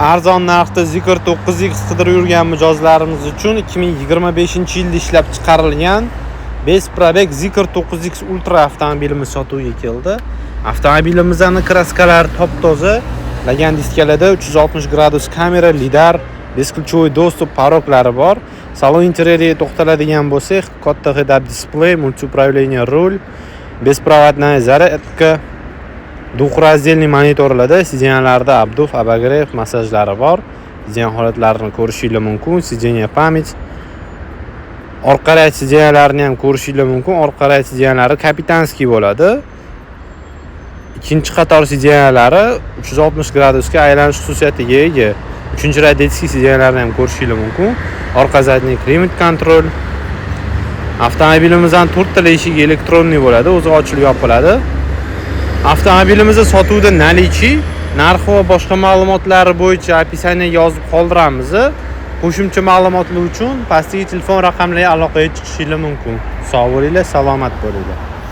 Arzon narxda Zeekr 9X qidirib yurgan mijozlarimiz uchun 2025-yilda ishlab chiqarilgan без пробег Zeekr 9X Ultra avtomobilimiz sotuvga keldi. Avtomobilimizning краска lari top-toza, lagan diskalarda 360 gradus kamera, lidar, бесключевой доступ, порог lari bor. Salon interyeriga to'xtaladigan bo'lsak, katta head-up display, мультиуправление руль, беспроводная зарядка, двухраздельный monitorlarda, сиденья larda обдув, обогрев, massajlari bor. Сиденья holatlarini ko'rishinglar mumkin, сиденья память. Orqa ряд сиденья larini ham ko'rishinglar mumkin. Orqa ряд сиденья lari капитанский bo'ladi. Ikkinchi qator сиденья lari 360 gradusga aylanish xususiyatiga ega. Uchinchi ряд детский сиденья larni ham ko'rishinglar mumkin. Orqa задний климат контроль. Avtomobilimizdan to'rttala eshigi электронный bo'ladi, o'zi ochilib yopiladi. Avtomobilimizda sotuvda наличий, narxi va boshqa ma'lumotlari bo'yicha описание yozib qoldiramiz. Qo'shimcha ma'lumotlar uchun pastdagi telefon raqamlariga aloqaga chiqishingiz mumkin. Sog' bo'linglar, salomat bo'linglar.